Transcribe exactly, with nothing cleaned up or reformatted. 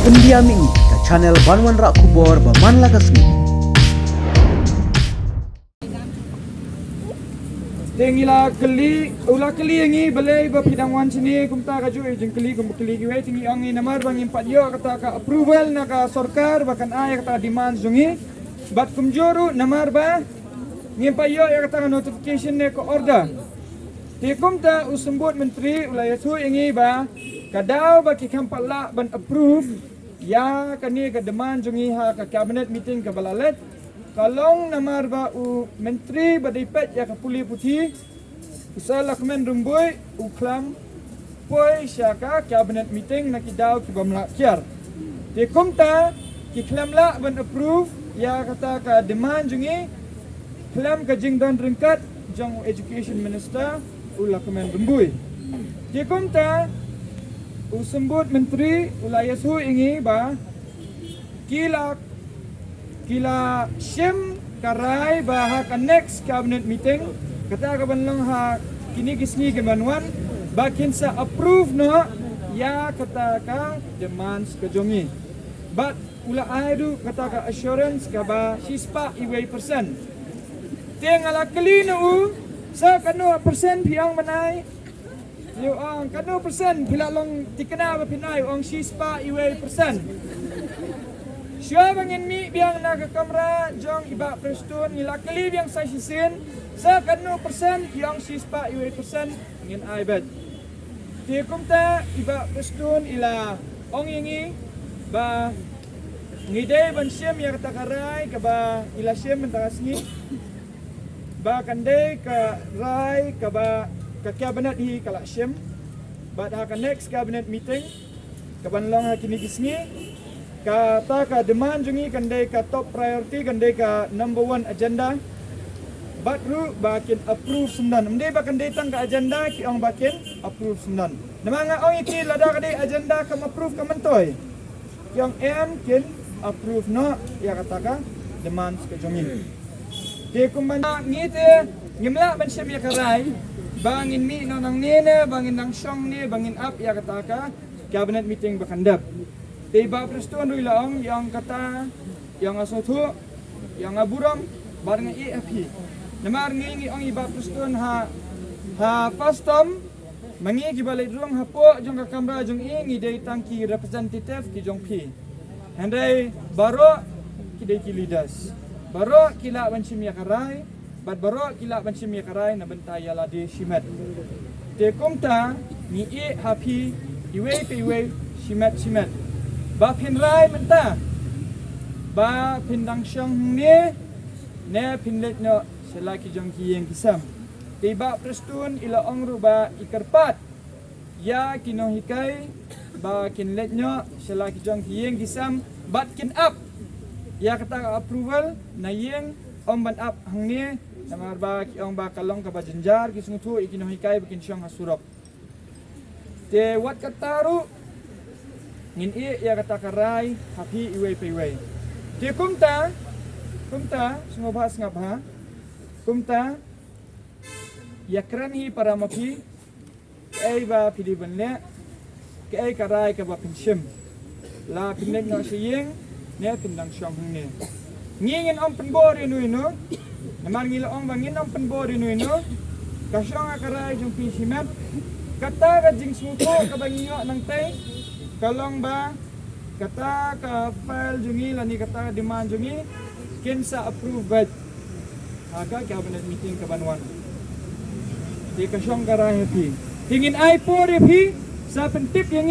Pyndiam ïa ngi ka channel ban wanrah khubor ba man la ka sngi. Te ngi la kylli, u la kylli ïa ngi balei ba phi dang wan shane, kumta ka juh ïa jingkylli kumba kylli kiwei, te ngi ong ïa namar ba ngim pat ïoh kata ka approval na ka sorkar ba kan ai ïa kata ka demand jong ngi. Bad kumjuh ruh namar ba ngim pat ïoh ïa kata ka notification ne ka order. Te kumta u symbud myntri u la ïathuh ïa ngi ba ka daw ba ki khlem pat lah ban approve ïa kane ka demand jong ngi ha ka cabinet meeting kaba la leit, ka long namar ba u myntri ba dei peit ïa ka pule puthi, u Sir Lahkmen Rymbui, u khlem poi sha ka cabinet meeting na ki daw ki bym lah kiar. Te kumta ki khlem lah ban approve ïa kata ka demand jong ngi khlem ka jingdon ryngkat jong u education minister, u Lahkmen Rymbui. Te kumta u symbud myntri u la ïathuh ïa ngi ba ki la, ki la shim ka rai ba ha ka next cabinet meeting, kata ka ban long ha kine ki sngi ki ban wan, ba kin sa approve noh ïa kata ka demands ka jong ngi. Bad u la ai ruh kata ka assurance kaba shispah iwei percent. Te nga la kylli na u, sa katno percent phi ong ban ai? Ïa u ong, katno percent phi la long thikna ba phin ai? U ong shispah iwei percent. Shuwa ba ngin mih biang na ka kamra jong i Bah Prestone, ngi la kylli biang sa shisien, sa katno percent? I ong shispah iwei percent ngin ai beit. Te kumta i Bah Prestone i la ong ïa ngi ba ngi dei ban shim ïa kata ka rai kaba i la shim mynta ka sngi, ba kan dei ka rai kaba ka cabinet hi ka la shim. Bad ha ka next cabinet meeting ka ban long ha kine ki sngi, kata ka demand jong ngi kan dei ka top priority, kan dei ka number one agenda. Bad ruh ba kin approve syndon. Ym dei ba kan dei tang ka agenda, ki ong ba kin approve syndon. Namar nga ong ïa ki, lada ka dei agenda kam approve ka myntoi, ki ong em, kin approve noh ïa kata ka demands ka jong ngi. Te kumba ngi te ngim lah ban shim ïa ka rai ba ngin mih noh nangne ne ba ngin nang shong ne ba ngin ap ïa kata ka cabinet meeting ba kan dep. Te i Bah Prestone ruh i la ong, i ong kata, i ong nga sngewthuh, i ong nga burom, bad nga ïeh ha phi. Namar ngi ngi ong i Bah Prestone ha, ha first term, ma ngi kiba leit rung hapoh jong ka kamra jong i ngi dei tang ki representative ki jong phi. Hynrei baroh ki dei ki leaders. Baroh ki lah ban shim ïa ka rai, bad baroh ki lah ban shim ïa ka rai na bynta ïa lade shimet. Te kumta ngi ïeh ha phi iwei pa iwei shimet shimet ba phin rai mynta ba phin dang shong hangne ne phin leit noh sha la ki jong ki ïing ki sem. Te i Bah Prestone i la ong ruh ba i kyrpad ïa ki nonghikai ba kin leit noh sha la ki jong ki ïing ki sem bad kin ap ïa kata ka approval na ïing, ym ban ap hangne, namar ba ki ong ba ka long kaba jynjar, ki sngewthuh ïa ki nonghikai ba kin shong ha surok. Te wat kata ruh ngin ïeh ïa kata ka rai ha phi iwei pa iwei. Te kumta, kumta sngewbha sngap bha. Kumta ïa kren hi para ma phi, kaei ba phi dei ban leh, kaei ka rai kaba phin shim. La phin leit noh sha ïing ne phin dang shong hangne. Ngi ngin ym pynbor ïa uno uno. Namar ngi la ong ba ngin ym pynbor ïa uno uno. Ka shong ha ka rai jong phi shimet. Kata ka jingsngewthuh kaba ngi ïoh nangtei ka long ba kata ka file jong ngi lane kata ka demand jong ngi kin sa approve beit ha ka cabinet meeting ka ban wan. Te ka shong ka rai ha phi. Te ngin ai por ïa phi sa pyntip ïa ngi.